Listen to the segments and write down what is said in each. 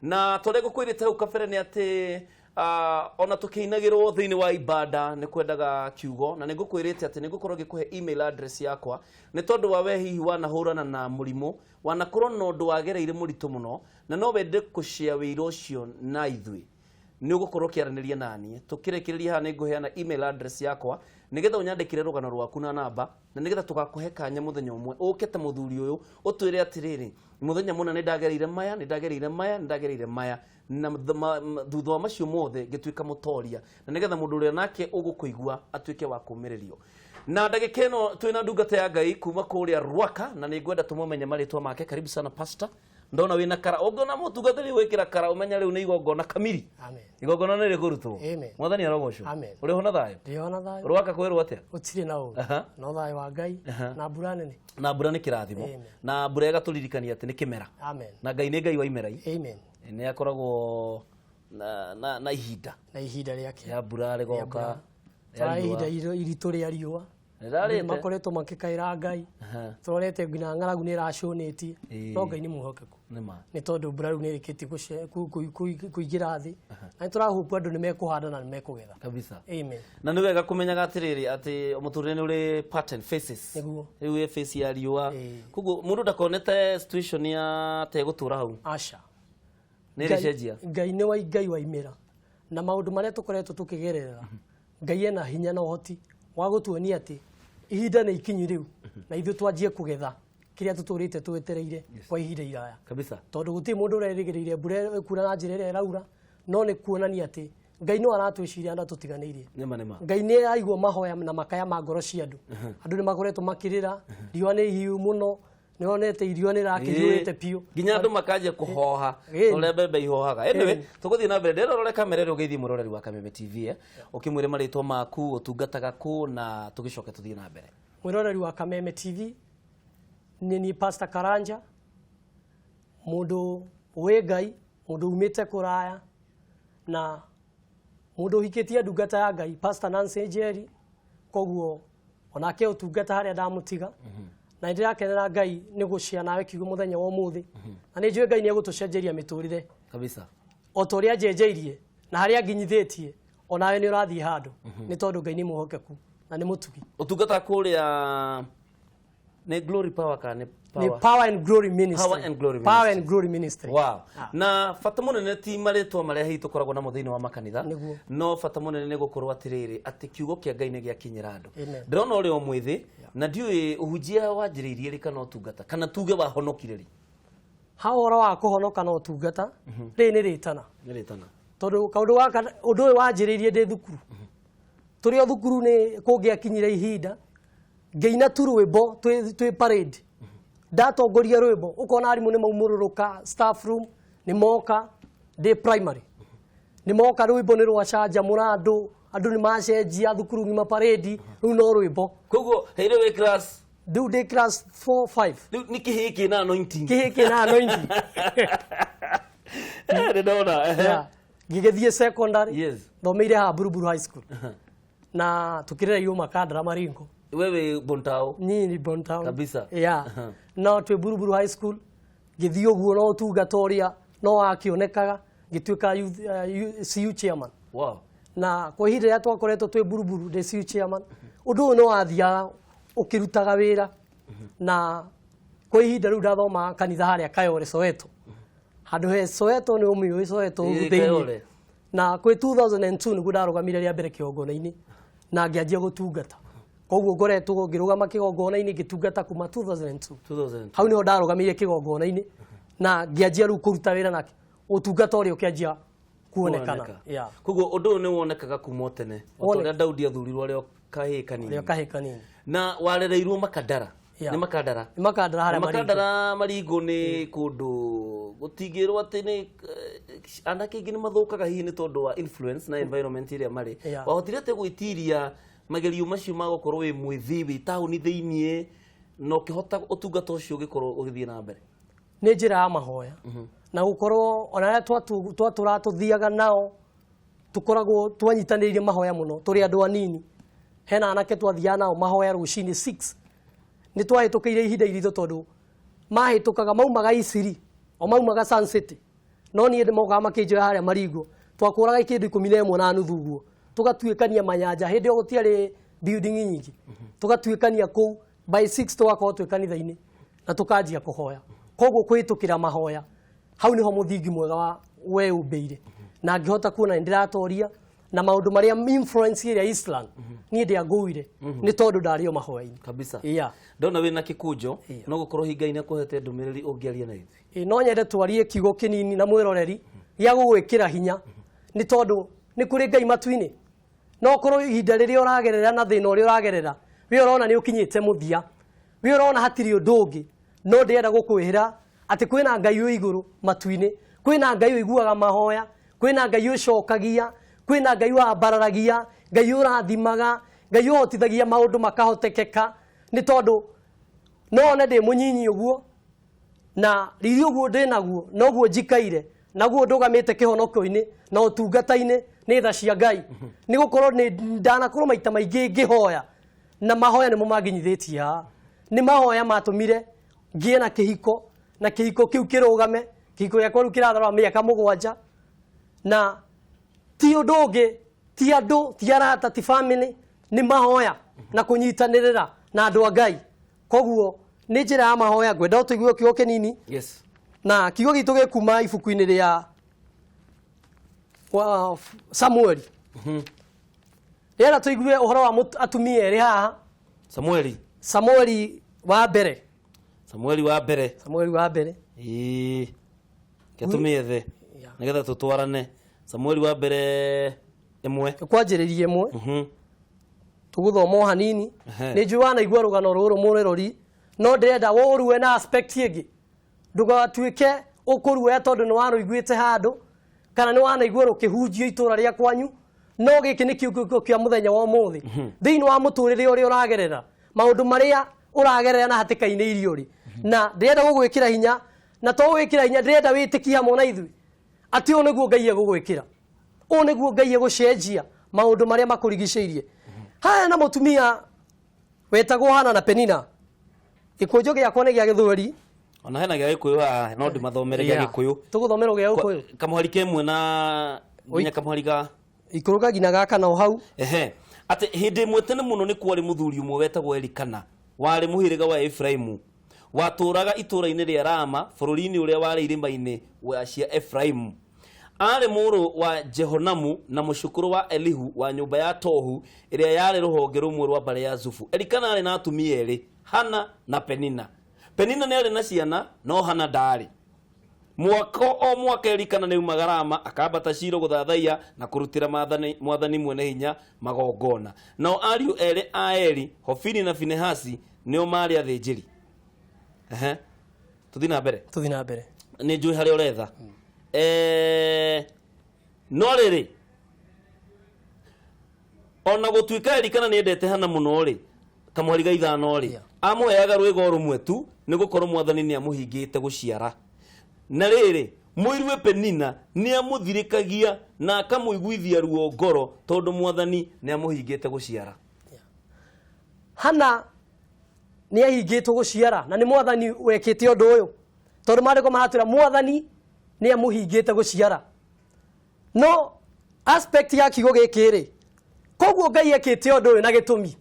Na torĩa ngũkwĩrĩte hau kabere nĩ atĩ ona tũkĩinagĩrwo thĩinĩ wa ibada nĩ kwendaga kiugo, na nĩ ngũkwĩrĩte atĩ nĩ ngũkorwo ngĩkũhe email address yakwa nĩ tondũ wa we hihi wanahũrana na mũrimũ, wanakorwo na ũndũ wagereire mũritũ mũno na no wende kũshare wĩira ũcio na ithuĩ, nĩ ũgũkorwo ũkĩaranĩria naniĩ. Tũkĩrĩkĩrĩria haha nĩ ngũheana email address yakwa nĩgetha ũnyandĩkĩre rũgano rwaku na namba, na nĩgetha tũgakũhe kanya mũthenya ũmwe ũke ta mũthuri ũyũ ũtwĩre atĩrĩrĩ, mũthenya mũna nĩ ndagereire maya, nĩ ndagereire maya, nĩ ndagereire maya, na thutha wa macio mothe ngĩtuĩka mũtoria, na nĩgetha mũndũ ũrĩa nake ũgũkũigua atuĩke wa kũmĩrĩrio. Na ndagĩka ĩno twĩna ndungata ya Ngai kuma kũrĩa Rwaka, na nĩ ngwenda tũmũmenye marĩtwa make. Karibu sana, pastor. Ndona wĩna kara, ũngĩona mũtungatĩri gwĩkĩra kara ũmenya rĩu nĩ igongona kamiri. Amen. Igongona nĩ rĩkũrutwo. Amen. Mwathani arogocwo. Amen. Ũrĩ ho na thayũ? Ndĩho na thayũ. Rwaka kwĩrwo atĩa? Gũtirĩ na ũru. No thayũ wa Ngai na mbura nene. Na mbura nĩ kĩrathimo. Amen. Na mbura ĩgatũririkania atĩ nĩ kĩmera. Amen. Na Ngai nĩ Ngai wa imera. Amen. Nĩ akoragwo na ihinda Na ihinda rĩake. rĩa mbura rĩgoka, rĩa Tũrarĩ riũa. ihinda iritũ rĩa riũa. Rĩrarĩte. Andũ makoretwo makĩkaĩra Ngai. Tũrorete nginya ng'aragu nĩ ĩracũnĩtie. No Ngai nĩ mwĩhokeku. Nĩ ma. Nĩ tondũ mbura rĩu nĩ ĩrĩkĩtie kũingĩra thĩ. Na nĩ tũrahũpu andũ nĩ mekũhanda na nĩ mekũgetha. Kabisa. Amen. Na nĩ wega kũmenyaga atĩrĩrĩ atĩ mũtũrĩre nĩ ũrĩ pattern faces. Nĩguo. Rĩu ĩ face ya riũa. Koguo mũndũ ndakonete situation ya tegũtũra hau. Aca. Nĩ ĩrĩcenjia. Ngai nĩ wa Ngai wa imera. Na maũndũ marĩa tũkoretwo tũkĩgerera, Ngai ena hinya na ũhoti wa gũtuonia atĩ ihinda nĩ ikinyu rĩu na ithuĩ twanjie kũgetha kĩrĩa tũtũrĩte twetereire kwa ihinda iraya. Kabisa. Tondũ gũtirĩ mũndũ ũrerĩgĩrĩire mbura ĩkura na njĩra ĩrĩa ĩraura, no nĩ kuonania atĩ Ngai no aratwĩciria na tũtiganĩirie. Nĩma nĩma. Ngai nĩ araigua mahoya na makaya ma ngoro cia andũ. Andũ nĩ makoretwo makĩrĩra, riũa nĩ ihiũ mũno, nĩ wonete irio nĩ rakĩhiũhĩte biũ. Nginya andũ makanjia kũhoha ũrĩa mbembe ihohaga. Anyway, tũgũthiĩ na mbere. Ndĩrorore kamera ĩrĩa ũgeithie mũroreri wa Kameme TV, ũkĩmwĩre marĩtwa maku, ũtungataga kũ, na tũgĩcoke tũthiĩ na mbere. Mwĩroreri wa Kameme TV, nĩ niĩ Pastor Karanja, mũndũ wĩ Ngai, mũndũ umĩte kũraya, na mũndũ ũhikĩtie ndungata ya Ngai, Pastor Nancy Njeri. Koguo onake ũtungata harĩa ndamũtiga, na nĩ ndĩrakenera Ngai nĩ gũcia nawe kiugo mũthenya wa ũmũthĩ, na nĩ njũĩ Ngai nĩ egũtũcenjeria mĩtũrĩre Kabisa. o ta ũrĩa njenjeirie na harĩa nginyithĩtie, onawe nĩ ũrathiĩ handũ, nĩ tondũ Ngai nĩ mwĩhokeku na nĩ mũtugi. Ũtungata kũrĩa nĩ Glory Power kana nĩ Nĩ Power? Power and Glory Ministry. Power and Glory Power Ministry. and Glory Ministry. Wow. Na bata mũnene ti marĩtwa marĩa hihi tũkoragwo namo thĩinĩ wa makanitha. Nĩguo. No bata mũnene nĩ gũkorwo atĩrĩrĩ atĩ kiugo kĩa Ngai nĩ gĩakinyĩra andũ. Amen. Ndĩrona ũrĩ o mwĩthĩ na ndiũĩ ũhunjia wanjĩrĩirie rĩ kana ũtungata kana tuge wahonokire rĩ. Ha ũhoro wa kũhonoka na ũtungata, rĩrĩ nĩ rĩtana. Nĩ rĩtana. Tondũ kaũndũ gaka, ũndũ ũyũ wanjĩrĩirie ndĩ thukuru. Tũrĩ o thukuru nĩ kũngĩakinyire ihinda ngĩina tu rwĩmbo twĩ parade, ndatongoria rwĩmbo ũkona arimũ nĩ maumũrũrũka staff room, nĩ moka ndĩ primary, nĩ moka rwĩmbo nĩ rwacanjamũra andũ, andũ nĩ macenjia thukuru ng'ima parade, rĩu no rwĩmbo. Koguo hĩndĩ wĩ class? Rĩu ndĩ class 4 5. Rĩu nĩ kĩhĩĩ kĩna anointing. Kĩhĩĩ kĩna anointing. Nĩ ndona. Yeah. Ngĩgĩthiĩ secondary. Thomeire haha Buruburu High School na tukĩrereirwo Makandara Maringo. Wewe Bontao? Niĩ ni Bontao. Kabisa. Yeah. No twĩ Buruburu High School ngĩthiĩ ũguo no ũtungata ũrĩa no wakĩonekaga, ngĩtuĩka youth, CU chairman. Na kwa ihinda rĩrĩa twakoretwo twĩ Buruburu ndĩ CU chairman, ũndũ ũyũ no wathiaga ũkĩrutaga wĩra, na kwa ihinda rĩu ndathomaga kanitha harĩa Kayole Soweto, handũ he Soweto nĩ ũmĩũĩ Soweto Ĩĩ, thĩinĩ. Kayole. Na kwĩ 2002 nĩguo ndarũgamire rĩa mbere kĩgongona-inĩ na ngĩanjia gũtungata. Koguo ngoretwo ngĩrũgama kĩgongona-inĩ ngĩtungata kuma 2002. 2002. Hau nĩho ndarũgamire kĩgongona-inĩ na ngĩanjia rĩu kũruta wĩra nake ũtungata ũrĩa ũkĩanjia kuonekana. Kuoneka. Yeah. Koguo ũndũ ũyũ nĩ wonekaga kuma o tene o ta Woneka. ũrĩa Daudi athurirwo arĩ o kahĩĩ kanini. Arĩ o kahĩĩ kanini. Na warereirwo Makandara? Yeah. Nĩ Makandara? Nĩ Makandara harĩa Na Maringũ. Makandara Maringũ nĩ kũndũ gũtingĩrwo atĩ nĩ anake aingĩ nĩ mathũkaga hihi nĩ tondũ wa influence na environment ĩrĩa marĩ. Wahotire atĩa gwĩtiria magerio macio ma gũkorwo wĩ mwĩthĩ wĩ taũni thĩiniĩ na ũkĩhota ũtungata ũcio ũgĩkorwo ũgĩthiĩ na mbere? Nĩ njĩra ya mahoya na gũkorwo ona arĩa twatũraga tũthiaga nao tũkoragwo twanyitanĩire mahoya mũno tũrĩ andũ anini. Hena anake twathiaga nao mahoya rũcinĩ 6, nĩ twahĩtũkĩire ihinda iritũ tondũ mahĩtũkaga maumaga Isiri o maumaga Sun City. No niĩ mokaga makĩnjoya harĩa Maringo, twakũraga ikĩndũ 11 na nuthu ũguo, tũgatuĩkania manyanja. Hĩndĩ ĩyo gũtiarĩ building nyingĩ, tũgatuĩkania kũu by 6, tũgakorwo twĩ kanitha-inĩ na tũkanjia kũhoya. Koguo kũhĩtũkĩra mahoya, hau nĩho mũthingi mwega wa weyũmbĩire na ngĩhota kuona nĩ ndĩratoria na maũndũ marĩa influence ĩrĩa Eastland niĩ ndĩangũire nĩ tondũ ndarĩ o mahoya-inĩ. Kabisa. Yeah. Ndona wĩna gĩkũnjo. Yeah. No gũkorwo hingai nĩ akũhete ndũmĩrĩri ũngĩaria na ithuĩ. Ĩ, no nyende twarie kiugo kĩnini na mwĩroreri gĩa gũgwĩkĩra hinya, nĩ tondũ nĩ kũrĩ Ngai matu-inĩ. No korwo ihinda rĩrĩa ũragerera na thĩna ũrĩa ũragerera, we ũrona nĩ ũkinyĩte mũthia, we ũrona hatirĩ ũndũ ũngĩ, no ndĩrenda gũkwĩra atĩ kwĩna Ngai wĩ igũrũ matu-inĩ, kwĩna Ngai ũiguaga mahoya, kwĩna Ngai ũcokagia, kwĩna Ngai wambararagia, Ngai ũrathimaga, Ngai ũhotithagia maũndũ makahotekeka. Nĩ tondũ no one ndĩ mũnyinyi ũguo na riri ũguo ndĩ naguo, noguo njikaire naguo ndũgamĩte kĩhonoko-inĩ na ũtungata-inĩ nĩ tha cia Ngai, nĩ gũkorwo nĩ ndanakorwo maita maingĩ ngĩhoya, na mahoya nĩmo manginyithĩtie haha. Nĩ mahoya matũmire ngĩe na kĩhiko, na kĩhiko kĩu kĩrũgame. Kĩhiko gĩakwa rĩu kĩratharwa mĩaka 7, na ti ũndũ ũngĩ, ti andũ, ti arata, ti family, nĩ mahoya na kũnyitanĩrĩra na andũ a Ngai. Koguo nĩ njĩra ya mahoya ngwenda ũtũigue kiugo kĩnini. Yes. Na kiugo gitũ gĩkuma ibuku-inĩ rĩa wa Samueli. Rĩera tũigue ũhoro wa atumia erĩ haha. Samueli. Samueli wa mbere. Samueli wa mbere. Samueli wa mbere. Ĩĩ, ke tũmĩethe Yeah. nĩgetha tũtwarane. Samueli wa mbere 1. Kwanjĩrĩria 1. Tũgũthoma o hanini. Ehe. Nĩ njũĩ wanaigua rũgano rũrũ, mũrĩrori, no ndĩrenda ũrue na aspect ĩngĩ, ndũgatuĩke ũkũruoya tondũ nĩ warũiguĩte handũ kana nĩ wanaigua rũkĩhunjio itũra rĩa kwanyu. No gĩkĩ nĩ kiugo kĩa mũthenya wa ũmũthĩ thĩinĩ wa mũtũrĩre ũrĩa ũragerera, maũndũ marĩa ũragerera na hatĩka-inĩ iria ũrĩ, na ndĩrenda gũgwĩkĩra hinya, na to gwĩkĩra hinya, ndĩrenda wĩtĩkie hamwe na ithuĩ atĩ ũũ nĩguo Ngai egũgwĩkĩra, ũũ nĩguo Ngai egũcenjia maũndũ marĩa makũrigicĩirie. Haya, na mũtumia wetagwo Hana na Penina. Gĩkũnjo gĩakwa nĩ gĩa Gĩthweri. Ona hena gĩa Gĩkũyũ haha, no ndĩmathomere gĩa Gĩkũyũ. Tũgũthomera gĩa Gĩkũyũ. Kamũhari kemwe na nginya kamũhari ga Ikũrũka nginya gaka na hau. Ehe, atĩ hĩndĩ ĩmwe tene mũno nĩ kwarĩ mũthuri ũmwe wetagwo Elikana, warĩ mũhĩrĩga wa Efraimu, watũũraga itũũra-inĩ rĩa Rama, bũrũri-inĩ ũrĩa warĩ irĩma-inĩ wa cia Efraimu. Aarĩ mũrũ wa Jehonamu na mũcũkũrũ wa Elihu wa nyũmba ya Tohu ĩrĩa yarĩ rũhonge rũmwe rwa mbarĩ ya Zufu. Elikana aarĩ na atumia erĩ, Hana na Penina. Penina nĩ arĩ na ciana, no Hana ndaarĩ. Mwaka o mwaka Elikana nĩ aumaga Rama akambata Shilo gũthathaiya na kũrutĩra Mwathani mwene hinya magongona. Nao ariũ erĩ a Eli, Hofini na Finehasi, nĩo maarĩ athĩnjĩri. Ehe, tũthiĩ na mbere. Tũthiĩ na mbere. Nĩ njũĩ harĩa ũretha. No rĩrĩ, ona gũtuĩka Elikana nĩ endete Hana mũno rĩ, kamũhari ga 5 rĩ, amũheaga rwĩga o rũmwe tu, nĩ gũkorwo Mwathani nĩ amũhingĩte gũciara. Na rĩrĩ, mũiruwe Penina nĩ amũthirĩkagia na akamũiguithia ruo ngoro tondũ Mwathani nĩ amũhingĩte gũciara. Hana nĩ ahingĩtwo gũciara, na nĩ Mwathani wekĩte ũndũ ũyũ, tondũ maandĩko maratwĩra Mwathani nĩ amũhingĩte gũciara. No aspect ya kiugo gĩkĩ rĩ, koguo Ngai ekĩte ũndũ ũyũ na gĩtũmi.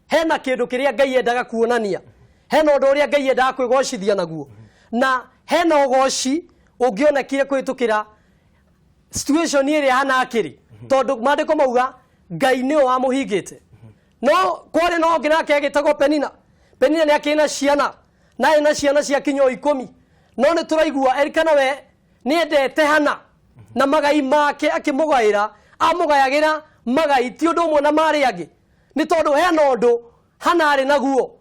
Hena kĩndũ kĩrĩa Ngai endaga kuonania, hena ũndũ ũrĩa Ngai endaga kwĩgocithia naguo, na hena ũgoci ũngĩonekire kũhĩtũkĩra situation ĩrĩa Hana akĩrĩ, tondũ maandĩko mauga Ngai nĩwe wamũhingĩte. No kwarĩ na ũngĩ nake agĩtagwo Penina. Penina nĩ akĩrĩ na ciana, na arĩ na ciana cia kinya o 10, no nĩ tũraigua Elikana we nĩ endete Hana na magai make akĩmũgaĩra, amũgayagĩra magai ti ũndũ ũmwe na marĩa angĩ, nĩ tondũ hena ũndũ Hana arĩ naguo,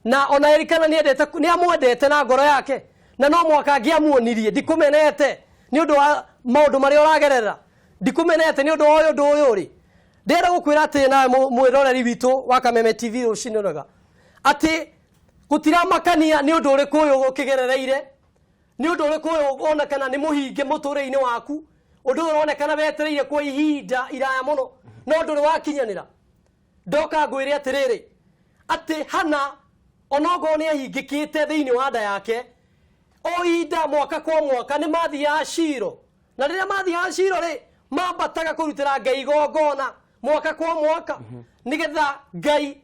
na ona Elikana nĩ endete, nĩ amwendete na ngoro yake, na no mwaka angĩamuonirie, ndikũmenete nĩ ũndũ wa maũndũ marĩa ũragerera, ndikũmenete nĩ ũndũ wa ũyũ ũndũ ũyũ rĩ. Ndĩrenda gũkwĩra atĩ nawe mwĩroreri witũ wa Kameme TV rũcinĩ rwega, atĩ gũtiramakania nĩ ũndũ ũrĩkũ ũyũ ũkĩgerereire, nĩ ũndũ ũrĩkũ ũyũ onekana nĩ mũhinge mũtũrĩre-inĩ waku, ũndũ ũyũ ũronekana wetereire kwa ihinda iraya mũno no ndũrĩ wakinyanĩra. Ndoka ngwĩre atĩrĩrĩ, atĩ Hana onokorwo nĩ ahingĩkĩte thĩinĩ wa nda yake, o ihinda mwaka kwa mwaka nĩ mathiaga Shilo. Na rĩrĩa mathiaga Shilo rĩ, mambataga kũrutĩra Ngai igongona mwaka kwa mwaka, nĩgetha Ngai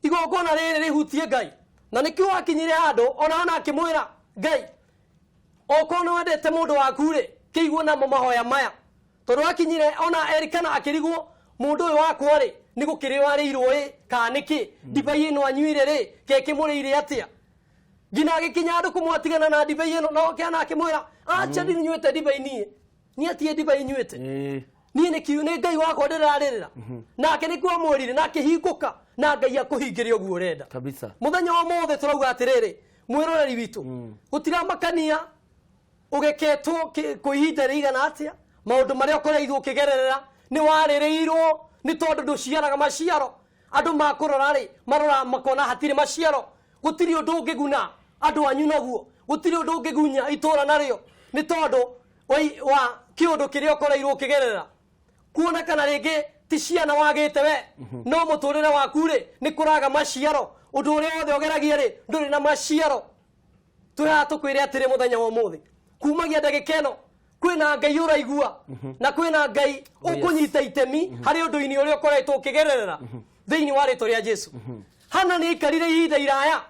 igongona rĩrĩ rĩhutie Ngai. Na nĩkĩo wakinyire handũ ona Hana akĩmwĩra Ngai, okorwo nĩ wendete mũndũ waku rĩ, kĩigue namo mahoya maya. Tondũ akinyire ona Elikana akĩrigwo, mũndũ ũyũ wakwa rĩ, nĩ gũkĩrĩo arĩirwo ĩ kana nĩkĩ, ndibei ĩno anyuire rĩ, kekĩmũrĩire atĩa? Nginya agĩkinya andũ kũmwatigana na ndibei ĩno, na oke Hana akĩmwĩra, acha ndinyuĩte ndibei niĩ, niĩ atirĩ ndibei nyuĩte, niĩ nĩ kiu nĩ Ngai wakwa ndĩrarĩrĩra. Nake nĩkuo amwĩrire, na akĩhingũka, na Ngai akũhingĩria ũguo ũrenda. Kabisa. Mũthenya wa ũmũthĩ tũrauga atĩrĩrĩ, mwĩroreri witũ, gũtiramakania ũgeketwo kwa ihinda rĩigana atĩa, maũndũ marĩa ũkoreirwo ũkĩgererera, nĩ warĩrĩirwo nĩ tondũ ndũciaraga maciaro. Andũ makũrora rĩ, marora makona hatirĩ maciaro, gũtirĩ ũndũ ũngĩguna andũ anyu naguo, gũtirĩ ũndũ ũngĩgunya itũra narĩo, nĩ tondũ wa kĩũndũ kĩrĩa ũkoreirwo ũkĩgerera. Kuona kana rĩngĩ ti ciana wagĩte we, no mũtũrĩre waku rĩ, nĩ kũraga maciaro. Ũndũ ũrĩa wothe ũgeragia rĩ, ndũrĩ na maciaro. Twĩ haha tũkwĩre atĩrĩ mũthenya wa ũmũthĩ, kumagia ndagĩka ĩno, kwĩna Ngai ũraigua, na kwĩna Ngai ũkũnyita itemi harĩ ũndũ-inĩ ũrĩa ũkoretwo ũkĩgererera thĩinĩ wa rĩtwa rĩa Jesu. Hana nĩ aikarire ihinda iraya,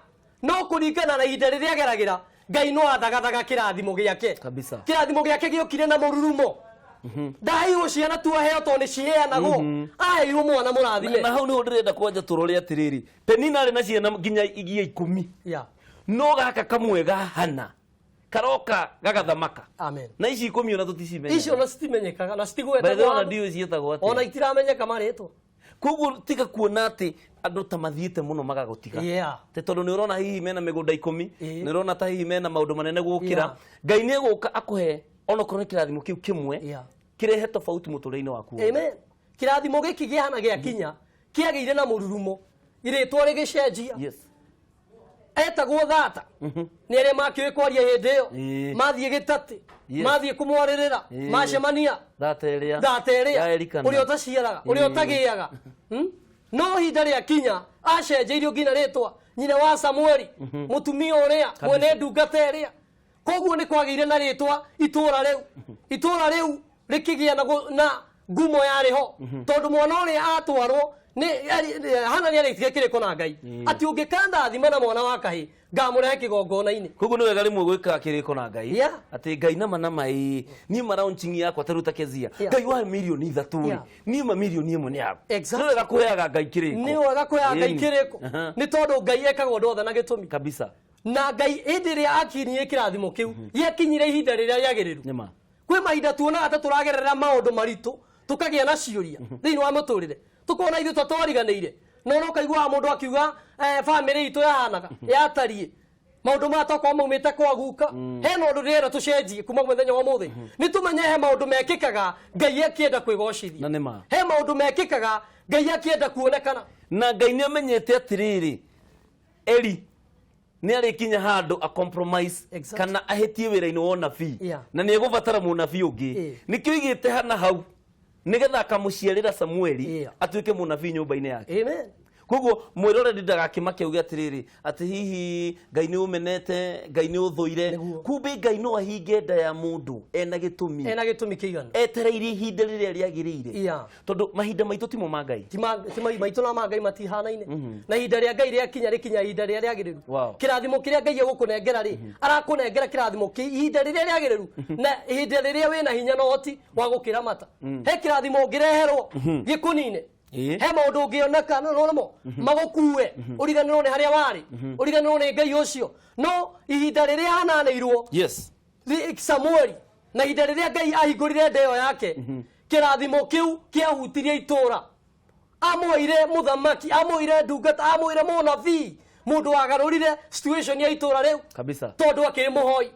no kũringana na ihinda rĩrĩa ageragĩra, Ngai no athagathaga kĩrathimo gĩake. Kabisa. Kĩrathimo gĩake gĩokire na mũrurumo. Ndaheirwo ciana tu aheo tondũ nĩ ciheanagwo, aheirwo mwana mũrathime. Na hau nĩho ndĩrenda kwanja tũrore atĩrĩrĩ, Penina arĩ na ciana nginya igia 10, no gaka kamwe ga Hana karoka gagathamaka. Amen. Na ici 10 ona tũticimenyaga. Icio ona citimenyekaga na By the way, ona citigwetagwo. ndiũĩ ciĩtagwo atĩa. Ona itiramenyeka marĩtwa. Koguo tiga kuona atĩ andũ ta mathiĩte mũno magagũtiga. Tĩ tondũ nĩ ũrona hihi mena mĩgũnda 10, nĩ ũrona ta hihi mena maũndũ manene gũkĩra. Ngai nĩ egũka akũhe onokorwo nĩ kĩrathimo kĩu kĩmwe, kĩrehe tofauti mũtũrĩre-inĩ waku wothe. Amen. Kĩrathimo gĩkĩ gĩa Hana gĩakinya, kĩagĩire na mũrurumo, irĩtwa rĩgĩcenjia. Etagwo thata nĩ arĩa makĩũĩ kwaria hĩndĩ ĩyo, mathiĩ gĩtatĩ, mathiĩ kũmwarĩrĩra, macemania Thata ĩrĩa thata ĩrĩa ya Elikana. ũrĩa ũtaciaraga, ũrĩa ũtagĩaga. No ihinda rĩa kinya acenjeirio nginya rĩtwa, nyina wa Samueli, mũtumia ũrĩa mwene ndungata ĩrĩa. Koguo nĩ kwagĩire na rĩtwa itũra rĩu, itũra rĩu rĩkĩgĩa na ngumo yarĩ ho, tondũ mwana ũrĩa atwarwo nĩ Hana nĩ arĩtie kĩrĩko na Ngai atĩ ũngĩkandathima na mwana wa kahĩ, ngamũrehe kĩgongona-inĩ. Koguo nĩ wega rĩmwe gwĩka kĩrĩko na Ngai, atĩ Ngai nama nama ĩĩ, niĩ ma launching yakwa ta rĩu ta Kezia, Ngai wahe mirioni 3 rĩ, niĩ ma mirioni 1 nĩ yaku. Nĩ wega kũheaga Ngai kĩrĩko. Nĩ wega kũheaga Ngai kĩrĩko. Nĩ tondũ Ngai ekaga ũndũ wothe na gĩtũmi. Kabisa. Na Ngai hĩndĩ ĩrĩa akinyire kĩrathimo kĩu, gĩakinyire ihinda rĩrĩa rĩagĩrĩru. Nĩma. Kwĩ mahinda tuonaga ta tũragerera maũndũ maritũ, tũkagĩa na ciũria thĩinĩ wa mũtũrĩre, tũkona ithuĩ ta twariganĩire, no no kaiguaga mũndũ akiuga, bamĩrĩ itũ yahanaga yatariĩ maũndũ maya tokorwo maumĩte kwa guka. Hena ũndũ ndĩrenda tũcenjie kuma mũthenya wa ũmũthĩ, nĩ tũmenye he maũndũ mekĩkaga Ngai akĩenda kwĩgocithia. Na nĩma. He maũndũ mekĩkaga Ngai akĩenda kuonekana. Na Ngai nĩ amenyete atĩrĩrĩ, Eli nĩ arĩkinya handũ a compromise, kana ahĩtie wĩra-inĩ wa ũnabii, na nĩ egũbatara mũnabii ũngĩ. Nĩkĩo igĩte Hana hau nĩgetha akamũciarĩra Samueli, atuĩke mũnabii nyũmba-inĩ yake. Amen. Koguo mwĩroreri ndagakĩmake auge atĩrĩrĩ, atĩ hihi Ngai nĩ ũmenete, Ngai nĩ ũthũire. Kumbe Ngai no ahinge nda ya mũndũ ena gĩtũmi. Ena gĩtũmi kĩiganu. Etereire ihinda rĩrĩa rĩagĩrĩire. Tondũ mahinda maitũ timo ma Ngai. Ti maitũ na ma Ngai matihanaine. Na ihinda rĩa Ngai rĩakinya, rĩkinya ihinda rĩrĩa rĩagĩrĩru. Kĩrathimo kĩrĩa Ngai egũkũnengera rĩ, arakũnengera kĩrathimo kĩ ihinda rĩrĩa rĩagĩrĩru, na ihinda rĩrĩa wĩna hinya na ũhoti wa gũkĩramata. He kĩrathimo ũngĩreherwo gĩkũnine. He maũndũ ũngĩoneka no namo magũkue, ũriganĩrwo nĩ harĩa warĩ, ũriganĩrwo nĩ Ngai ũcio. No ihinda rĩrĩa hananĩirwo Samueli, na ihinda rĩrĩa Ngai ahingũrire nda ĩyo yake, kĩrathimo kĩu kĩahutirie itũũra. Amũheire mũthamaki, amũheire ndungata, amũheire mũnabii, mũndũ wagarũrire situation ya itũũra rĩu. Kabisa. Tondũ akĩrĩ mũhoi,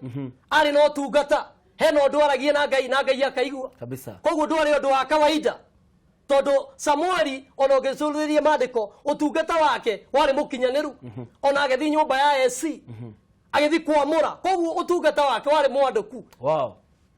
arĩ na ũtungata, hena ũndũ aragia na Ngai, na Ngai akaigua. Kabisa. Koguo ndwarĩ ũndũ wa kawaida, tondũ Samueli ona ũngĩcũthĩrĩria maandĩko, ũtungata wake warĩ mũkinyanĩru. Ona agĩthiĩ nyũmba ya AC, agĩthiĩ kwamũra, koguo ũtungata wake warĩ mwandũku.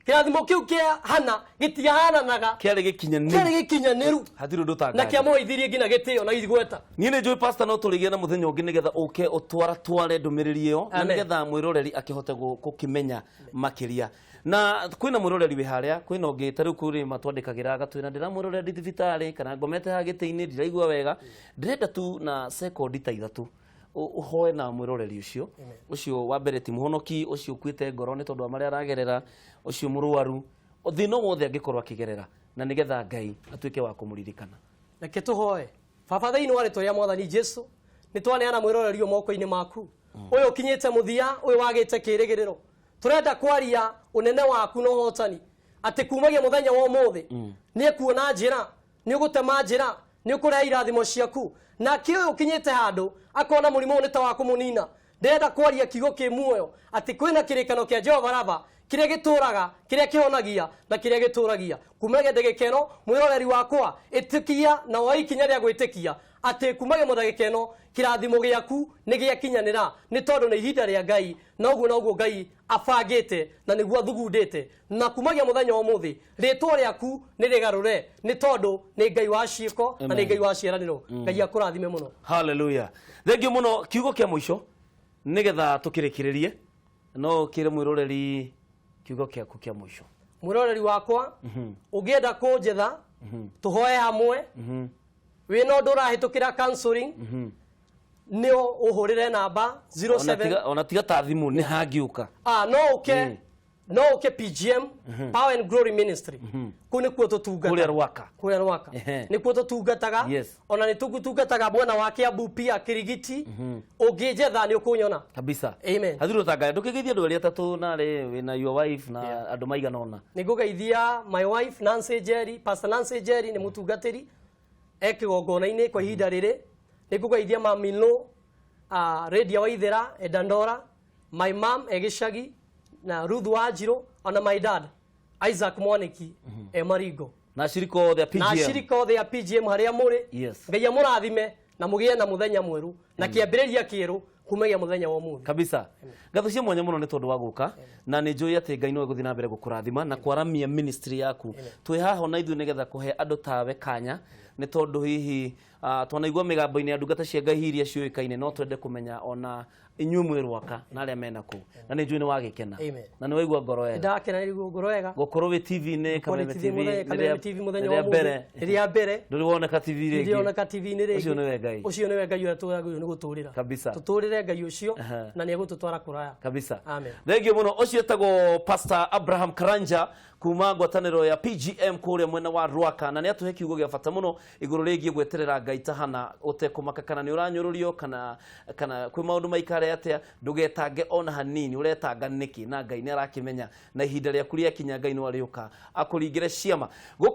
Kĩrathimo kĩu kĩa Hana gĩtiahananaga. Kĩarĩ gĩkinyanĩru. Kĩarĩ gĩkinyanĩru. Hatirĩ ũndũ ũtanganja. Na kĩamũheithirie nginya gĩtĩo na igweta. Niĩ nĩ njũĩ pastor no tũrĩgĩe na mũthenya ũngĩ nĩgetha ũke ũtwaratware ndũmĩrĩri ĩyo, na Amen. nĩgetha mwĩroreri akĩhote gũkĩmenya makĩria. Na kwĩna mwĩroreri wĩ harĩa, kwĩna ũngĩ ta rĩu kũrĩ matwandĩkagĩra agatwĩra ndĩramwĩrorera ndĩ thibitarĩ kana ngomete haha gĩtĩ-inĩ ndiraigua wega, ndĩrenda tu na sekondi ta 3 ũhoe na mwĩroreri ũcio. Ũcio wa mbere ti mũhonoki, ũcio ũkuĩte ngoro nĩ tondũ wa marĩa aragerera, ũcio mũrwaru, thĩna wothe angĩkorwo akĩgerera, na nĩgetha Ngai atuĩke wa kũmũririkana. Reke tũhoe. Baba, thĩinĩ wa rĩtwa rĩa Mwathani Jesu, nĩ twaneana mwĩroreri ũyũ moko-inĩ maku, ũyũ ũkinyĩte mũthia, ũyũ wagĩte kĩrĩgĩrĩro. Tũrenda kwaria ũnene waku na ũhotani, atĩ kumagia mũthenya wa ũmũthĩ nĩ ekuona njĩra, nĩ ũgũtema njĩra, nĩ ũkũrehe irathimo ciaku. Nake ũyũ ũkinyĩte handũ akona mũrimũ ũyũ nĩ ta wa kũmũnina, ndĩrenda kwaria kiugo kĩ muoyo atĩ kwĩna kĩrĩkano kĩa Jehova Raba, kĩrĩa gĩtũraga, kĩrĩa kĩhonagia na kĩrĩa gĩtũragia. Kumagia ndagĩka ĩno, mwĩroreri wakwa, ĩtĩkia na woe ikinya rĩa gwĩtĩkia atĩ kumagia ndagĩka ĩno kĩrathimo gĩaku nĩ gĩakinyanĩra, nĩ tondũ nĩ ihinda rĩa Ngai, na ũguo noguo Ngai abangĩte na nĩguo athugundĩte. Na kumagia mũthenya wa ũmũthĩ rĩtwa rĩaku nĩ rĩgarũre, nĩ tondũ nĩ Ngai wa ciĩko na nĩ Ngai wa ciĩranĩro. Ngai akũrathime mũno. Hallelujah. Thengiũ mũno. Kiugo kĩa mũico nĩgetha tũkĩrĩkĩrĩrie, no kĩre mwĩroreri kiugo kĩaku kĩa mũico. Mwĩroreri wakwa, ũngĩenda kũnjetha tũhoe hamwe, wĩna ũndũ ũrahĩtũkĩra counseling, nĩ ũhũrĩre namba 07 Ona tiga ta thimũ nĩ hangĩũka. No ũke, no ũke PGM, Power and Glory Ministry, kũu nĩkuo tũtungataga. Kũrĩa Rwaka. Kũrĩa Rwaka. Nĩkuo tũtungataga. Ona nĩ tũtungataga mwena wa Kiambu pia, Kirigiti. Ũngĩnjetha nĩ ũkũnyona. Kabisa. Amen. Hathirwo tangaya ndũkĩgeithia andũ erĩ atatũ narĩ wĩna your wife na andũ maigana ũna. Nĩ ngũgeithia my wife Nancy Njeri, Pastor Nancy Njeri, nĩ mũtungatĩri e kĩgongona-inĩ kwa ihinda rĩrĩ. Nĩ ngũgeithia mami in law, Lydia Waithera e Dandora, my mom e Gĩcagi na Ruth Wanjirũ, ona my dad Isaac Mwaniki e Maringo. Na acirika othe a PGM. Na acirika othe a PGM harĩa mũrĩ. Ngai amũrathime na mũgĩe na mũthenya mwerũ na kĩambĩrĩria kĩerũ kumagia mũthenya wa ũmũthĩ. Kabisa. Ngatho cia mwanya mũno nĩ tondũ wa gũka, na nĩ njũĩ atĩ Ngai no egũthiĩ na mbere gũkũrathima na kwaramia ministry yaku. Twĩ haha ona ithuĩ nĩgetha kũhe andũ tawe kanya, nĩ tondũ hihi twanaigua mĩgambo-inĩ ya ndungata cia Ngai iria ciũĩkaine, no twende kũmenya ona inyuĩ mwĩ Rwaka na arĩa mena kũu, na nĩ njũĩ nĩ wagĩkena na nĩ waigua ngoro wega. Ndakena, nĩ ngoro wega. Gũkorwo wĩ TV-inĩ, Kameme TV, Kameme TV mũthenya wa ũmũthĩ nĩ rĩa mbere. Ndũrĩ woneka TV rĩngĩ. Ndĩroneka TV-inĩ rĩngĩ. Ũcio nĩwe Ngai. Ũcio nĩwe Ngai ũrĩa twagĩrĩirwo nĩ gũtũrĩra. Kabisa. Tũtũrĩre Ngai ũcio na nĩ egũtũtwara kũraya. Kabisa. Amen. Thengiũ mũno. Ũcio etagwo Pastor Abraham Karanja kuma ngwatanĩro ya PGM kũrĩa mwena wa Rwaka, na nĩ atũhe kiugo gĩa bata mũno igũrũ rĩgiĩ gweterera Ngai ta Hana, ũtekũmaka kana nĩ ũranyũrũrio kana kwĩ maũndũ maikare atĩa. Ndũgetange ona hanini, ũretanga nĩkĩ na Ngai nĩ arakĩmenya, na ihinda rĩaku rĩakinya Ngai no arĩũka akũringĩre ciama.